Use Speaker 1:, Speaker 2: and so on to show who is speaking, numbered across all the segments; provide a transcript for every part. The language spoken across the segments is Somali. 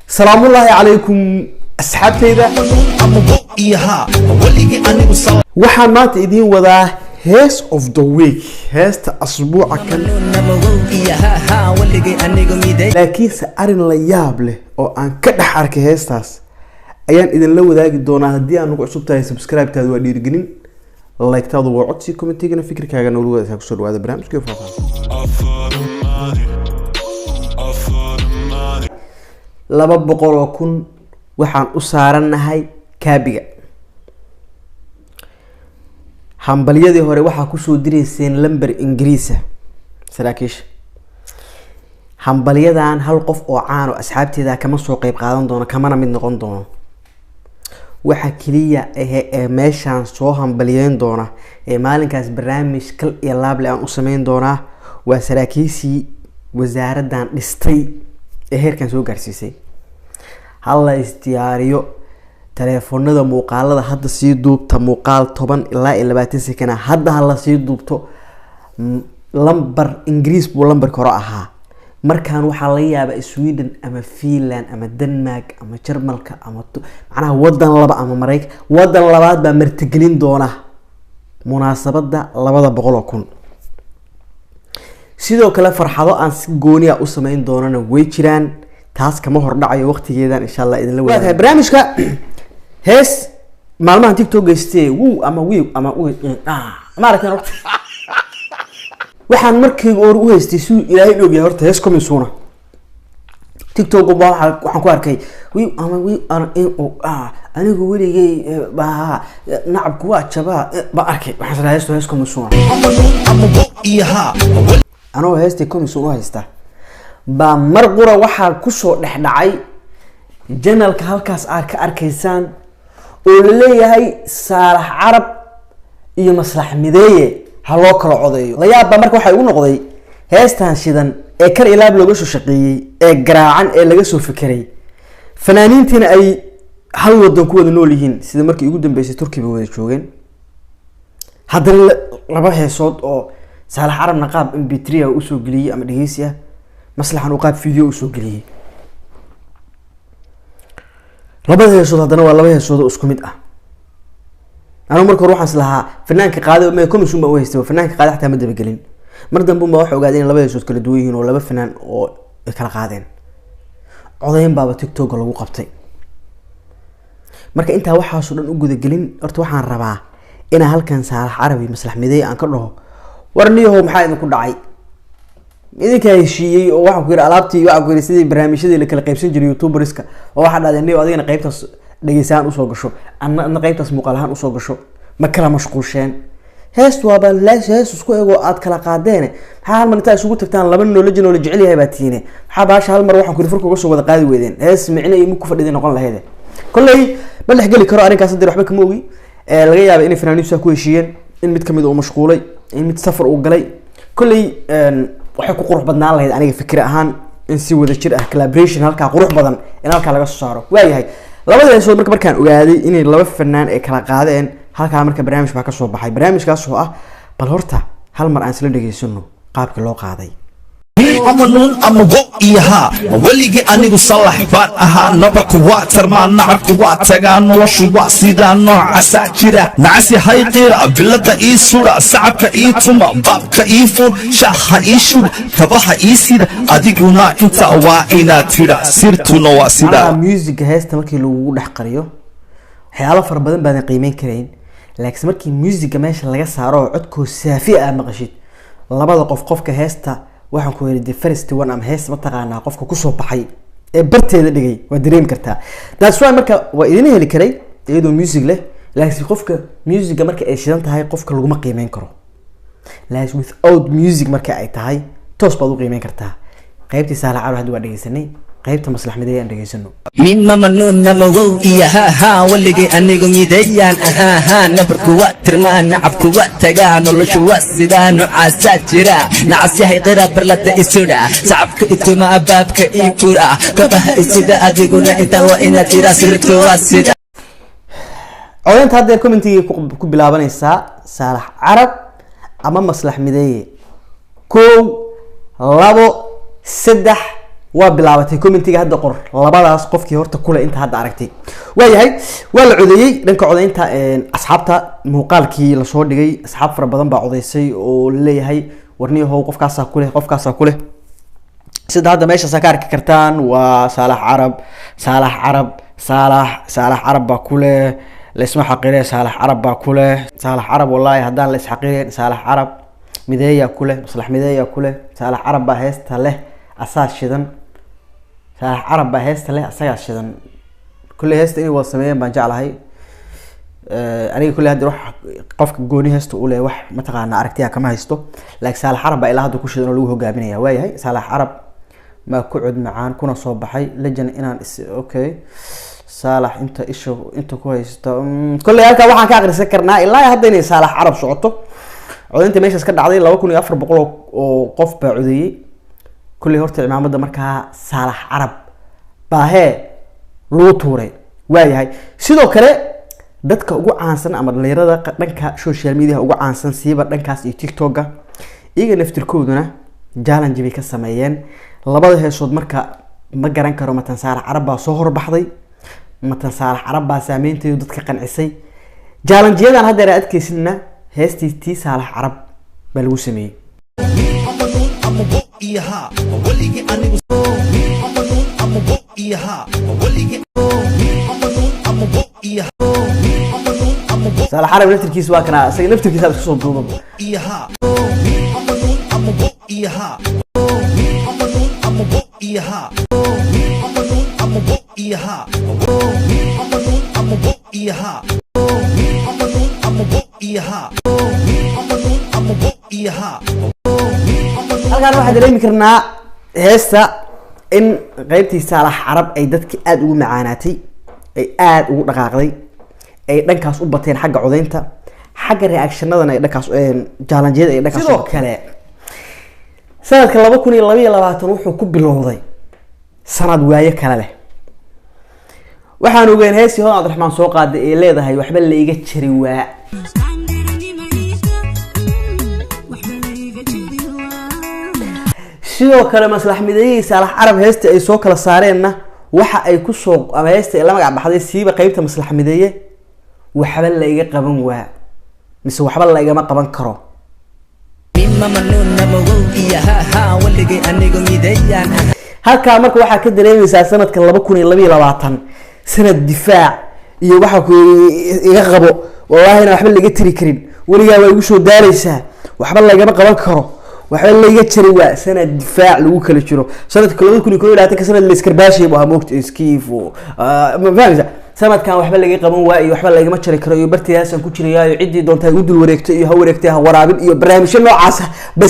Speaker 1: Salaamullaahi calaykum asxaabtayda. Waxaan maanta idiin wadaa hees of the week, heesta asbuuca kan, laakiinse arrin la yaab leh oo aan ka dhex arkay heestaas ayaan idinla wadaagi doonaa. Haddii aan nagu cusub tahay, subscribe-taadu waa dhiirigelin, like-taadu waa codsi, commentigana fikirkaaga noola wadaagtaa. Kusoo dhawaada barnaamijka faahfaahsan. 200,000 waxaan u saaranahay kaabiga. Hambalyadii hore waxaa kusoo direyseen lamber Ingiriisa saraakiisha. Hambalyadan hal qof oo caan oo asxaabteeda kama soo qeyb qaadan doono, kamana mid noqon doono. Waxa keliya ahe ee meeshaan soo hambalyeyn doona ee maalinkaas barnaamij kal iyo laable aan u sameyn doonaa waa saraakiishii wasaaraddan dhistay ee heerkan soo gaarsiisay. Hala isdiyaariyo taleefonada, muuqaalada hadda sii duubta, muuqaal 10 ilaa iyo 20 sekana hadda hala sii duubto. Lambar Ingiriis buu lambarka hore ahaa. Markaan waxaa laga yaabaa Sweden ama Finland ama Denmark ama Jarmalka ama macnaha wadan laba ama Mareykan, wadan labaad baa martigelin doona munaasabada 200,000. Sidoo kale farxado aan si gooniya u sameyn doonana way jiraan, taas kama hordhacayo, waqtigeedan insha Allah idinla wadaagay. Barnaamijka hees maalmahan TikTok geystee wuu ama wiiw ama maaragtay. Horta waxaan markayga hore u haystay, siduu Ilaahay og yahay, horta hees coming. TikTok baa waxaan ku arkay wiiw ama wiiw ana in anigu weligay baa nacabku waa jabaa baan arkay. Waxaan is dhahay heestu hees coming. Anagoo heestii coming u haysta baa mar qura waxaa kusoo dhex dhacay channelka halkaas aad ka arkaysaan oo la leeyahay Saalax Carab iyo Maslax Mideeye ha loo kala codeeyo. La yaab baa marka waxay ugu noqday heestan shidan ee kal ilaab looga soo shaqeeyey ee garaacan ee laga soo fekeray, fanaaniintiina ay hal wadan ku wada nool yihiin, sida markii ugu dambeysay Turki bay wada joogeen. Haddana laba heesood oo Saalax Carabna qaab MP3 ah usoo geliyey ama dhegeysi ah, Maslaxan uu qaab video usoo geliyey labada heesood, haddana waa laba heesood oo isku mid ah. Anigu marka hore waxaan is lahaa fanaanka qaaday me commission baan u haystay, fanaanka qaaday xataa ma dabagelin. Mar dambe unbaa waxa ogaaday in laba heesood kala duwan yihiin oo laba fanaan oo ay kala qaadeen. Codeyn baaba TikTok lagu qabtay. Marka intaa waxaasoo dhan u gudagelin, horta waxaan rabaa inaan halkan Saalax Carabi, Maslax Midey aan ka dhaho: war niyahow, maxaa idinku dhacay? Idinkaa heshiiyey oo waxaan ku yidhi alaabtii, waxaan ku yidhi sidii barnaamijyadii la kala qaybsan jiray youtuberska, oo waxaa dhahdeen: niyow, adigana qaybtaas dhegeysahaan usoo gasho, adna qaybtaas muuqaal ahaan usoo gasho. Ma kala mashquusheen? Heest waaba hees isku ego aad kala qaadeene. Maxaa hal mar intaa isugu tagtaan? Laba noolaji noola jecel yahay baa tiine. Maxaa baasha hal mar, waxaan ku yidhi, furka uga soo wada qaadi weydeen? Hees micno iyo mid ku fadhida noqon lahayde. Kolley ma dhex geli karo arrinkaas, haddeer waxba kama ogi. Laga yaaba inay fanaaniintu saa ku heshiiyeen, in mid kamid uu mashquulay, in mid safar uu galay. Kolley waxay ku qurux badnaan lahayd aniga fikir ahaan in si wada jir ah, collaboration halkaa qurux badan in halkaa laga soo saaro. Waayahay, labada heesood marka markaan ogaaday inay laba fanaan ay kala qaadeen, halkaa marka barnaamij baa kasoo baxay, barnaamijkaas oo ah bal horta hal mar aan isla dhegeysano qaabkii loo qaaday.
Speaker 2: Ama nuun ama wo iyo haa, weligii anigu salax baan ahaa. Nabarku waa tarmaa, nacabku waa tagaa, noloshu waa sidaa, noocasaa jira. Nacasi hayqiira, bilada ii sura, sacabka ii tuma, baabka ii fur, shaaha ii shub, kabaha ii sida, adiguna inta waa inaad tidha, sirtuna waa sidaa.
Speaker 1: Macnaha musica heesta markii lagugu dhex qariyo waxyaalo fara badan baadan qiimeyn karayn, laakiin markii musica meesha laga saaro oo codkoo saafi ah maqashid labada qof, qofka heesta, waxaan ku yidhi, the first one ama heesta mataqaanaa qofka kusoo baxay ee barteeda dhigay, waa dareemi kartaa. That's why marka waa idin heli karay iyadoo music leh, laakiin qofka musica marka ay shidan tahay qofka laguma qiimeyn karo, laakiin without music marka ay tahay toos baad u qiimeyn kartaa. Qaybtii Saalax Calo hadda waa dhegeysanay, qaybta Maslax Mideeye aan dhegeysano.
Speaker 3: Min mama nuun nama wow iyo haa haa, weligay anigu midayaan ahaa haa. Nabarku waa tirmaa, nacabku waa tagaa, noloshu waa sidaa, nocaasaa jira. Nacas yahay qira, barlada isudha, sacabka ituma, baabka ii fura, kabaha isida, adiguna intaa waa inaad tira, sirtu waa sida.
Speaker 1: Codeynta haddeer commentigay ku bilaabanaysaa: Saalax Carab ama Maslax Mideeye? Kow, labo, saddex. Waa bilaabatay. Commentiga hadda qor labadaas qofkii horta kule inta hadda aragtay. Waayahay, waa la codeeyey dhanka codeynta. Asxaabta muuqaalkii lasoo dhigay, asxaab fara badan baa codeysay oo laleeyahay warniyahow, qofkaasaa kuleh, qofkaasaa kuleh. Sida hadda meeshaas ka arki kartaan waa Saalax Carab, Saalax Carab, Saalax, Saalax Carab baa kuleh. Laisma xaqire, Saalax Carab baa kuleh. Saalax Carab, wallaahi haddaan la isxaqireen. Saalax Carab Mideeya kuleh, Maslax Mideeya kuleh. Saalax Carab baa heesta leh, asaa shidan. Saalax Carab baa heesta leh, asagaa shidan. Kulley heesta inay wada sameeyeen baan jeclahay. Aniga kulley hadda wax qofka gooni heesta u leh wax mataqaana aragtiya kama haysto, laakiin Saalax Carab baa ilaa hadda ku shidan oo lagu hogaaminaya. Waayahay, Saalax Carab maa ku cod macaan kuna soo baxay lejan inaan is. Okay, Saalax inta isha inta ku haysta. Kolley halkaa waxaan ka akhrisan karnaa ilaa hadda inay Saalax Carab socoto. Codeynta meeshaas ka dhacday 2400 oo qof baa codeeyey. Kolley horta cimaamada markaa Saalax Carab baa hee lagu tuuray. Waayahay, sidoo kale dadka ugu caansan ama dhalinyarada dhanka social media ugu caansan, siiba dhankaas iyo TikToka, iyaga naftirkooduna challenge bay ka sameeyeen labada heesood. Marka ma garan karo, matan Saalax Carab baa soo horbaxday, matan Saalax Carab baa saameynteedu dadka qancisay. Challengeyadan haddeer aad adkaysidna heestii tii Saalax Carab baa lagu sameeyey.
Speaker 2: Ama nuun ama wo iyo haa, weligii anigu. Ama nuun ama wo iyo haa, weligii. Ama nuun ama wo iyo, ama nuun ama wo
Speaker 1: Saalax Carab naftirkiisa waa kana, isaga naftirkiisa isku soo duubaba.
Speaker 2: iyo haa. Ama nuun ama wo iyo haa, ama nuun ama wo iyo haa, ama nuun ama wo iyo haa, ama nuun ama wo iyo haa, ama nuun ama wo iyo haa, ama nuun ama wo iyo haa, ama nuun.
Speaker 1: Halkaan waxaan dareemi karnaa heesta in qeybtii Saalax Carab ay dadka aada ugu macaanaatay, ay aada ugu dhaqaaqday, ay dhankaas u bateen xagga codeynta, xagga reactionadana ay dhankaas, challengeyada ay dhankaas. Sidoo kale sanadka 2022 wuxuu ku bilowday sanad waayo kale leh. Waxaan ogeen heestii Hodan Cabdiraxmaan soo qaaday ee leedahay "Waxba la iga jari waa".
Speaker 4: Waxba layga jari waa.
Speaker 1: Sidoo kale Maslax Mideeyihii Saalax Carab heesta ay soo kala saareenna waxa ay kusoo ama heesta ay la magac baxday, siiba qeybta Maslax Mideeye, "Waxba la iga qaban waa" mise "Waxba la igama qaban karo".
Speaker 3: Mima nuun ama wow iyo haa haa, weligay anigu midayaan ahaa.
Speaker 1: Halkaa marka waxaa ka dareemeysaa sanadka 2022 sanad difaac iyo waxa ku iga qabo, wallahina waxba laga tiri karin, weligaa waa igu soo daaraysaa, waxba lagama qaban karo, waxba layga jari waa sanad difaac lagu kala jiro. Sanadka 2021-ka sanad la iskarbaashay bu ahaa, moogta iskiifo, ma fahameysa? Sanadkan waxba laga qaban waa iyo waxba lagama jari karo iyo bartidaasaan ku jirayaa iyo ciddii doonta ha igu dul wareegto iyo ha wareegtay ha waraabin iyo barnaamijyo noocaasa bay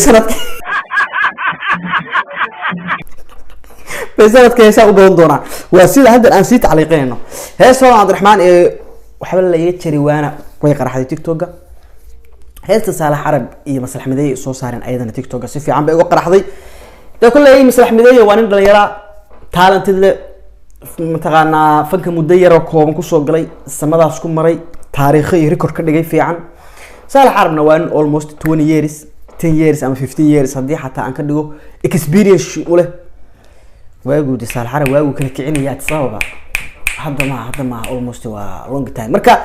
Speaker 1: sanadka heesaa u badan doonaan. Waa sida hadda aan sii tacliiqinayno. Heesta Hodan Cabdiraxmaan ee "Waxba laga jari waana" way qaraxday TikToka. Heesta Saalax Carab iyo Maslax Mideeye soo saareen ayadana TikToka si fiican bay uga qaraxday. Dee kolley Maslax Mideeye waa nin dhalinyara talented leh, mataqaanaa fanka muddo yaroo kooban kusoo galay, samadaas ku maray, taariikho iyo record ka dhigay fiican. Saalax Carabna waa nin almost 20 years, 10 years ama 15 years haddii xataa aan ka dhigo experience u leh. Waaguu de Saalax Carab waaguu kala kicinaya Addis Ababa, hadda maaha, hadda maaha, almost waa long time. Marka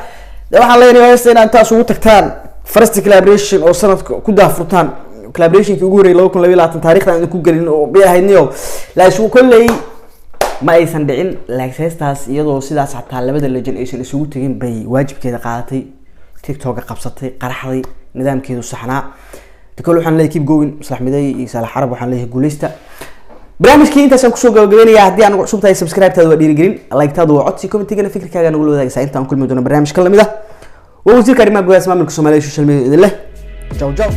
Speaker 1: de waxaan leenahay heesta inaad intaas ugu tagtaan, first collaboration oo sanadka ku daafurtaan, collaborationkii ugu horreeyay 2022 taarikhda aan ku gelin oo bay ahayd niyo, laakiin kolley ma aysan dhicin. Laakiin heestaas iyadoo sidaas xataa labada legend aysan isugu tegin bay waajibkeeda qaadatay, TikToka qabsatay, qaraxday, nidaamkeedu saxnaa. De kole waxaan leeyahay keep going Maslax Mideey iyo Saalax Carab, waxaan leeyahay guuleysta. Barnaamijkii intaasaan kusoo gabagabeynaya. Haddii aan ugu cusub tahay, subscribe-taadu waa dhiirigelin, like-taadu waa codsi, commentigana fikirkaaga nagula wadaagaysaa. Intaan kulmi doono barnaamij ka lamid ah, waa wasiirka arrimaha gudaha maamulka Soomaaliya social media idin leh ciao ciao.